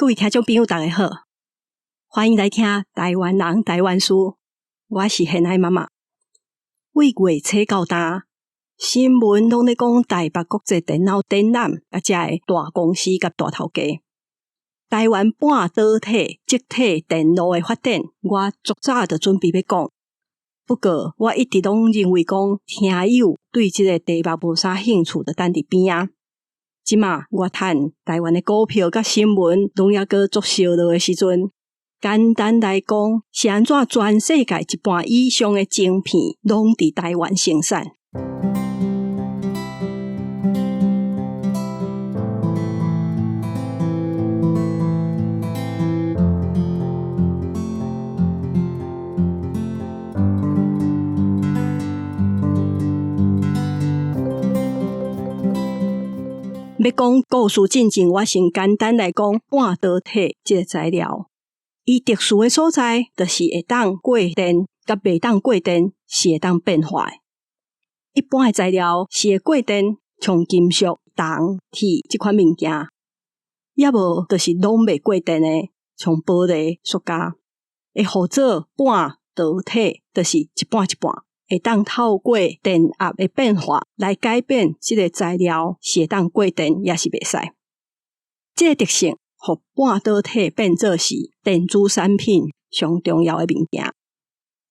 各位聽眾朋友，大家好，歡迎來聽台灣人台灣事。我是賢愛媽媽。對月初到今，新聞攏咧講台北國際電腦展覽，佮遮的大公司佮大頭家。台灣半導體積體電路的發展，我足早就準備欲講。不過我一直攏認為講，聽友對這个題目無啥興趣，就等佇邊仔。這馬我趁台灣的股票佮新聞攏猶閣足燒熱的時陣，簡單來講，是按怎全世界一半以上的晶片攏佇台灣生產。欲講故事進前，我先簡單來講半導體這个材料。伊特殊的所在，就是會當過電，佮袂當過電是會當變化的。一般的材料是會過電，像金屬、銅、鐵這款物件，抑無就是攏袂過電的，像玻璃、塑膠，會號做半導體，就是一半一半，會當透過電壓的變化來改變這个材料是會當過電，抑是袂使。這个特性，予半導體變做是電子產品上重要的物件。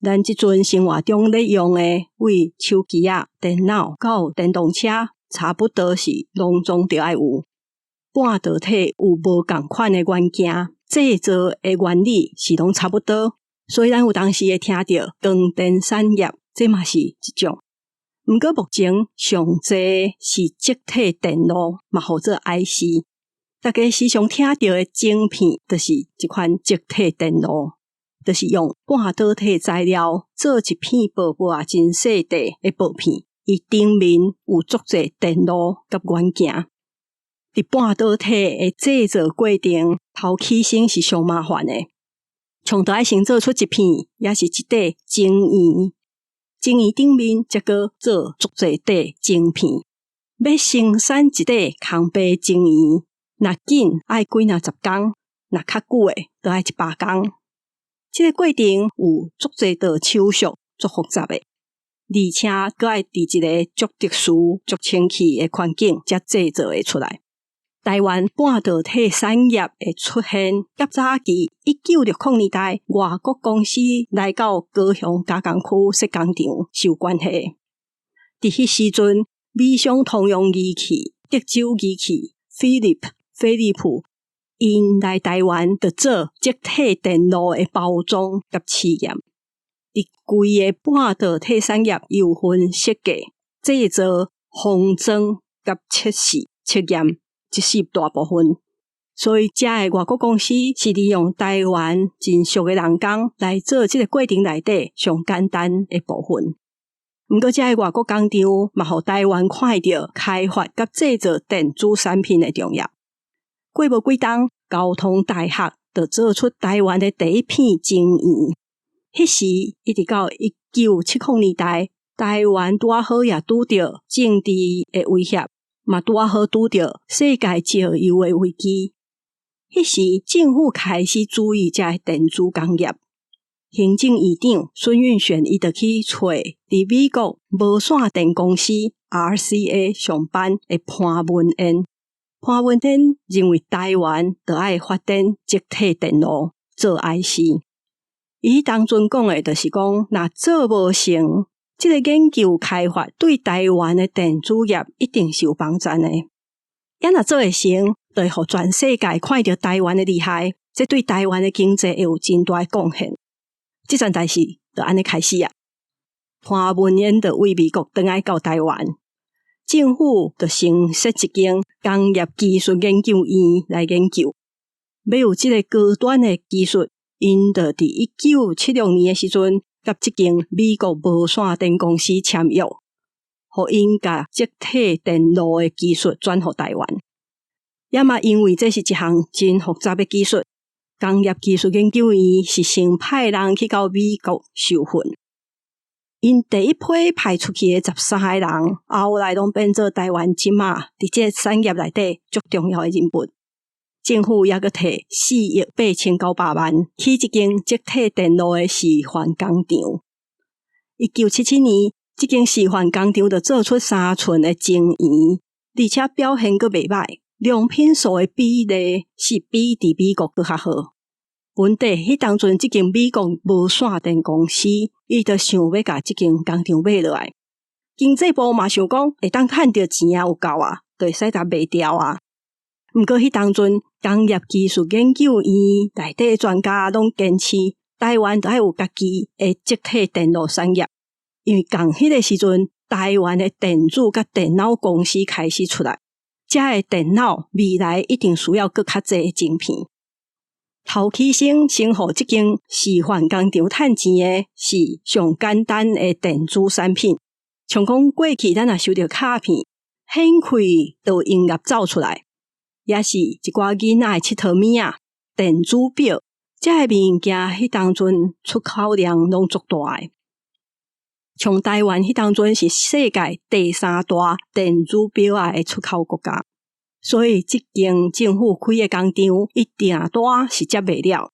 咱這陣生活中咧用的，對手機仔、電腦到電動車，差不多是攏總著愛有。半導體有無仝款的元件，製造的原理是攏差不多，所以咱有當時會聽著光電產業，這嘛是一種。毋過目前上濟是積體電路，嘛號做 IC。大家時常聽著的晶片，就是這款積體電路，就是用半導體材料做一片薄薄仔真細塊的薄片，伊頂面有足濟電路佮元件。佇半導體的製造過程，頭起先是上麻煩的，像著愛先做出一片，抑是一塊晶圓，晶圓頂面才閣做足濟塊晶片。欲生產一塊空白晶圓，若緊愛幾若十工，若較久的，著愛100工。這个過程有足濟道手續，足複雜的，而且閣愛佇一个足特殊、足清氣的環境，才製造會出來。台灣半導體產業的出現，佮早期1960年代外國公司來到高雄加工區設工廠是有關係的。佇彼時陣，美商通用儀器、德州儀器、Philip、飛利浦，𪜶來台灣就做積體電路的包裝佮試驗。佇規个半導體產業有分設計、製造、封裝佮測試、測驗這四大部分。所以，遮的外國公司是利用台灣真俗的人工來做這个過程內底上簡單的部分。毋過，遮的外國工廠嘛，予台灣看著開發佮製造電子產品的重要。過無幾冬，交通大學就做出台灣的第一片晶圓。彼時一直到1970年代，台灣拄仔好也拄著政治的威脅，嘛拄仔好拄著世界石油的危機。彼時政府開始注意遮的電子工業。行政院長孫運璿伊就去揣佇美國無線電公司 RCA 上班的潘文彥。潘文彥認為台灣著愛發展積體電路做 IC。伊彼當陣講的，就是講，若做無成，這个研究開發對台灣的電子業一定是有幫助的。抑若做會成，就會予全世界看著台灣的厲害，這對台灣的經濟會有真大的貢獻。這件代誌就按呢開始啊。潘文彥就對美國轉來到台灣，政府就先設一間工業技術研究院來研究，欲有這个高端的技術，𪜶就佇1976年的時陣，佮這間美國無線電公司簽約，予𪜶共積體電路的技術轉予台灣。也嘛因為這是一項真複雜的技術，工業技術研究院是先派人去到美國受訓。𪜶第一批派出去的13个人，後來攏變做台灣這馬佇這个產業內底足重要的人物。政府猶閣提4億8900萬起一間積體電路的示範工廠。1977年，這間示範工廠就做出3寸的晶圓，而且表現閣袂䆀，良品數的比例是比佇美國閣較好。問題彼當陣，這間美國無線電公司，伊就想欲共這間工廠買落來。經濟部嘛想講會當趁著錢啊有夠啊，就會使共賣掉啊。毋過彼當陣，工業技術研究院內底專家攏堅持，台灣著愛有家己的積體電路產業，因為仝彼个時陣，台灣的電子佮電腦公司開始出來，遮的電腦未來一定需要閣較濟晶片。頭起先先予這間示範工廠趁錢的是上簡單的電子產品，像講過去咱若收著卡片，顯開就有音樂走出來，抑是一寡囡仔的𨑨迌物仔、電子錶，這个物件彼當陣出口量攏足大的。像台灣彼當陣是世界第三大電子錶仔的出口國家。所以，這間政府開的工廠，伊訂單是接袂了。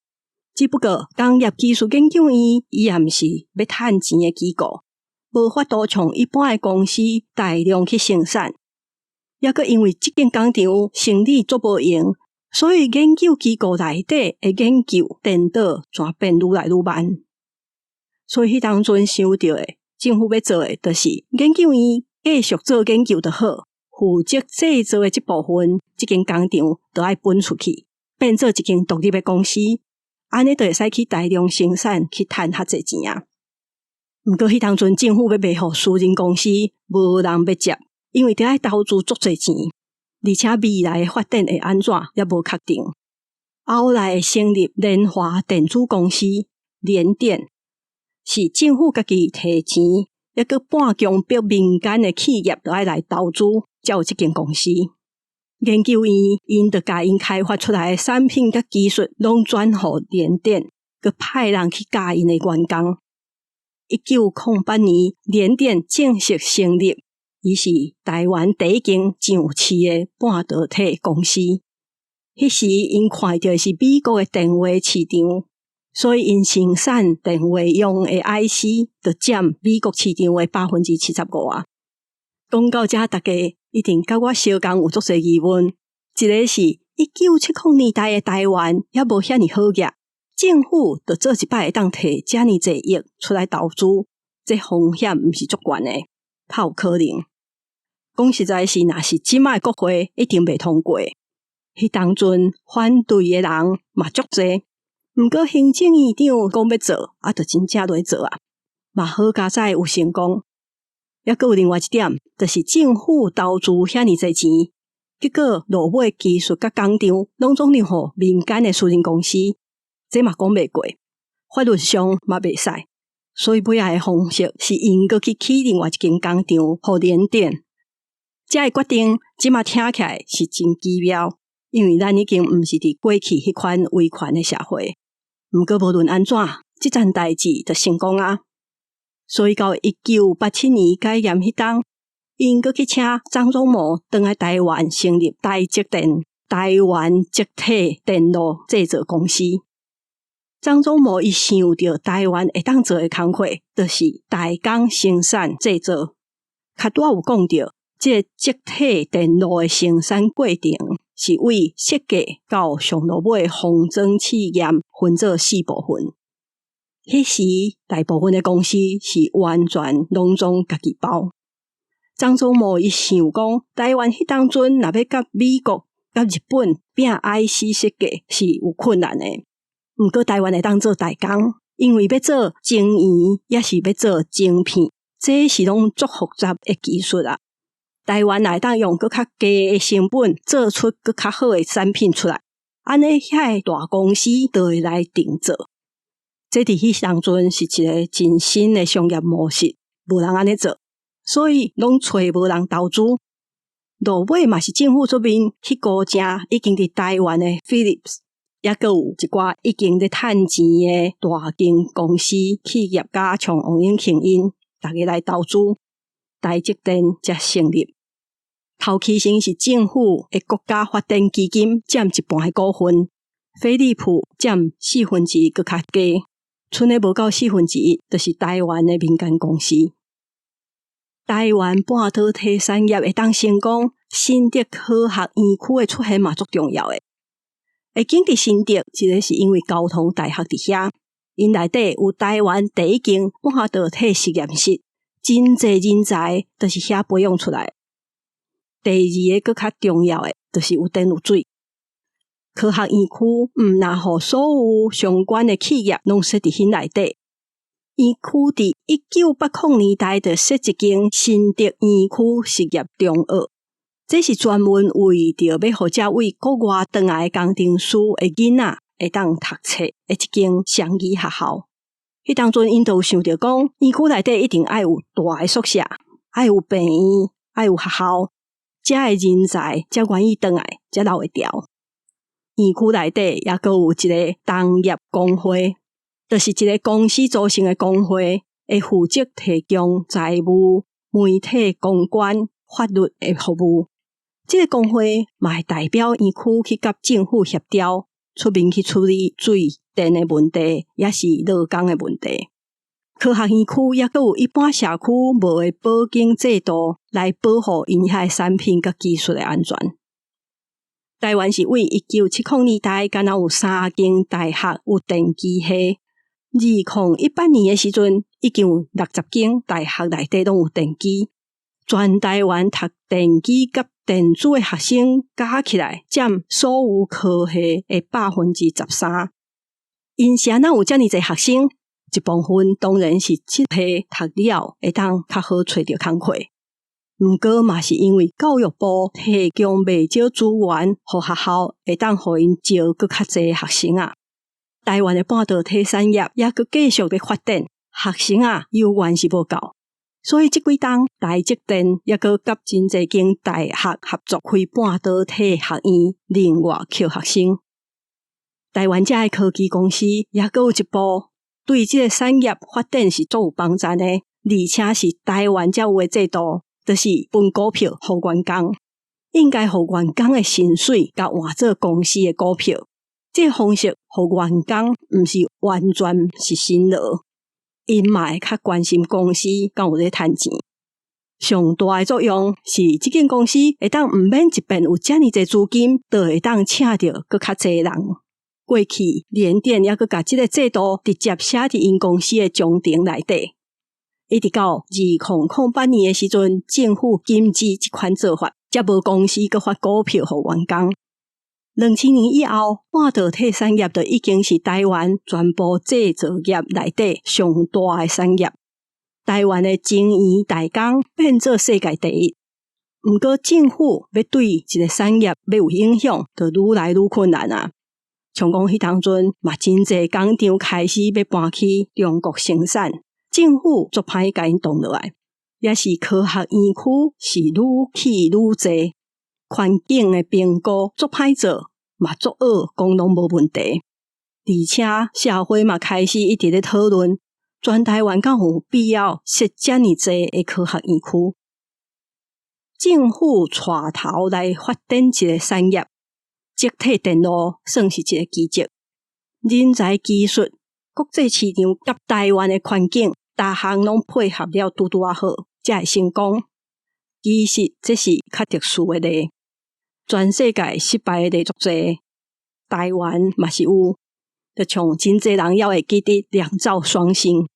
只不過，工業技術研究院伊也毋是欲趁錢的機構，無法度像一般的公司大量去生產。抑閣因為這間工廠生理足無閒，所以研究機構內底的研究顛倒全變愈來愈慢。所以，彼當陣想著的，政府欲做的，就是研究院繼續做研究就好。負責製造的這部分，這間工廠就愛分出去，變做一間獨立的公司，按呢就會使去大量生產，去趁較濟錢啊。毋過彼當陣政府欲賣予私人公司，無人欲接，因為著愛投資足濟錢，而且未來的發展會按怎也無確定。後來成立聯華電子公司，聯電是政府家己提錢，抑閣半強迫民間的企業著愛來投資。才有這間公司。研究院𪜶就共𪜶開發出來的產品佮技術攏轉予聯電，閣派人去教𪜶的員工。1908年，聯電正式成立，伊是台灣第一間上市的半導體公司。彼時𪜶看著的是美國的電話市場，所以𪜶生產電話用的 IC 就佔美國市場的75%啊。講到這，大家一定佮我相仝有足濟疑問。一个是1970年代的台灣猶無遐爾好額，政府就做一擺會當提遮爾濟億出來投資，這風險毋是足懸的，較有可能。講實在是，若是這擺國會一定袂通過。彼當陣反對的人嘛足濟，毋過行政院長講欲做，啊，就真正落做啊，嘛好佳哉有成功。抑閣有另外一點，就是政府投資遐爾濟錢，結果落尾技術佮工廠攏總讓予民間的私人公司，這嘛講袂過，法律上嘛袂使，所以尾仔的方式是𪜶閣去起另外一間工廠，予聯電。這个決定這馬聽起來是真奇妙，因為咱已經毋是佇過去彼款威權的社會。毋過無論按怎，這件代誌就成功啊！所以到1987年解嚴彼冬，𪜶閣去請張忠謀轉來台灣成立台積電台灣積體電路製造公司。張忠謀伊想著台灣會當做的工課，就是代工生產製造。較拄仔有講著，這個積體電路的生產過程是為設計到上落尾封裝試驗分做四部分。彼時大部分的公司是完全攏總家己包。張忠謀伊想講，台灣彼當陣若欲佮美國、佮日本拼 IC 設計是有困難的。毋過台灣會當做代工，因為欲做晶圓，抑是欲做晶片，這是攏足複雜的技術啊。台灣若會當用閣較低的成本做出閣較好的產品出來，按呢遐个大公司就會來定做。這佇彼當陣是一个真新的商業模式，無人按呢做，所以攏揣無人投資。落尾嘛是政府出面去雇請已經佇台灣的 Philips，抑閣有一寡已經咧趁錢的大間公司企業家，像王永慶𪜶，逐家來投資，台積電才成立。頭期先是政府的國家發展基金佔一半的股份，飛利浦佔四分之一閣較低，賰的無夠四分之一，就是台灣的民間公司。台灣半導體產業會當成功，新竹科學園區的出現嘛足重要的。會揀佇新竹，一个是因為交通大學佇遐，𪜶內底有台灣第一間半導體實驗室，真濟人才都是遐培養出來。第二个閣較重要的，就是有電有水。科學園區毋但予所有相關的企業攏設佇彼內底。園區佇1980年代就設一間新竹園區實業中學，這是專門為著欲予遮位國外轉來的工程師的囡仔會當讀冊的一間雙語學校。彼當陣𪜶就有想著講，園區內底一定愛有大的宿舍，愛有病院，愛有學校，遮的人才才願意轉來，才留會牢。園區內底猶閣有一个同業公會，就是一个公司組成的公會，會負責提供財務、媒體公關、法律的服務。這个公會嘛會代表園區去佮政府協調，出面去處理水電的問題，抑是勞工的問題。科學園區猶閣有一般社區無的保經制度來保護𪜶遐的產品佮技術的安全。台灣是對1970年代，敢若有三間大學有電機系。2018年的時陣，已經有60間大學內底攏有電機。全台灣讀電機佮電子的學生加起來，佔所有科系的13%。𪜶是按怎有遮爾濟學生？一部分當然是這系讀了會當較好揣著工課。毋過嘛是因為教育部提供袂少資源，予學校會當予𪜶招閣較濟學生啊。台灣的半導體產業猶閣繼續咧發展，學生啊猶原是無夠，所以這幾冬台積電猶閣佮真濟間大學合作開半導體學院，另外吸學生。台灣遮的科技公司猶閣有一步，對這个產業發展是足有幫助的，而且是台灣才有的制度。就是分股票予員工，應該予員工的薪水共換做公司的股票。這个方式予員工毋是完全是辛勞，𪜶嘛會較關心公司敢有咧趁錢。上大的作用是，這間公司會當毋免一遍有遮爾濟資金，就會當請著閣較濟人。過去聯電猶閣共這个制度直接寫佇𪜶公司的章程內底。一直到2008年的時陣，政府禁止這款做法，才無公司閣發股票予員工。2000年以後，半導體產業就已經是台灣全部製造業內底上大的產業。台灣的晶圓代工變做世界第一。毋過政府欲對一个產業欲有影響，就愈來愈困難啊。像講彼當陣嘛，真濟工廠開始欲搬去中國生產。政府足歹共𪜶擋落來，抑是科學園區是愈起愈濟，環境的評估足歹做，嘛足惡講攏無問題。而且社會嘛開始一直咧討論，全台灣敢有必要設遮爾濟的科學園區？政府帶頭來發展一个產業，積體電路算是一个奇蹟。人才技術、國際市場佮台灣的環境，逐項攏配合了拄拄仔好，才會成功。其實這是較特殊的例，全世界失敗的例足濟，台灣嘛是有。就像真濟人猶會記得兩兆雙星，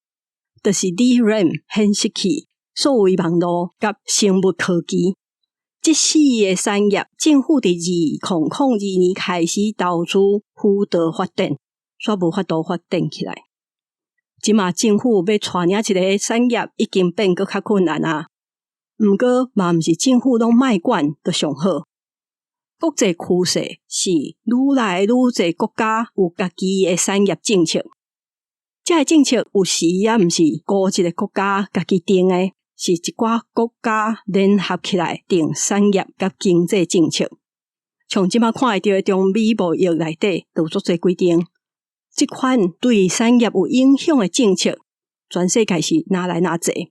就是 DRAM 顯示器、數位網路佮生物科技，這四个產業，政府佇2002年開始投資輔導發展，煞無法度發展起來。這馬政府欲帶領一个產業，已經變閣較困難啊。毋過嘛毋是政府攏莫管就上好。國際趨勢是愈來愈濟國家有家己的產業政策，這个政策有時也毋是孤一个國家家己定的，是一寡國家聯合起來定產業佮經濟政策。像這馬看會著的中美貿易內底，就有足濟規定。這款對產業有影響的政策，全世界是愈來愈濟，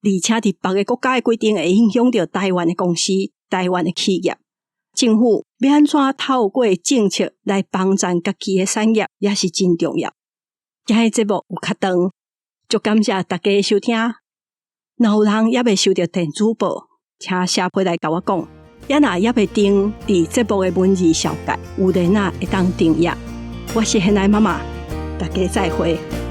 而且佇別个國家的規定會影響著台灣的公司。台灣的企業。政府欲按怎透過政策來幫贊家己的產業，也是真重要。今日節目有較長，足感謝大家的收聽。若有人猶未收著電子報，請寫批來共我講。也若猶未訂佇節目的文字紹介，有連仔會當訂閱。我是現代媽媽，大家再會。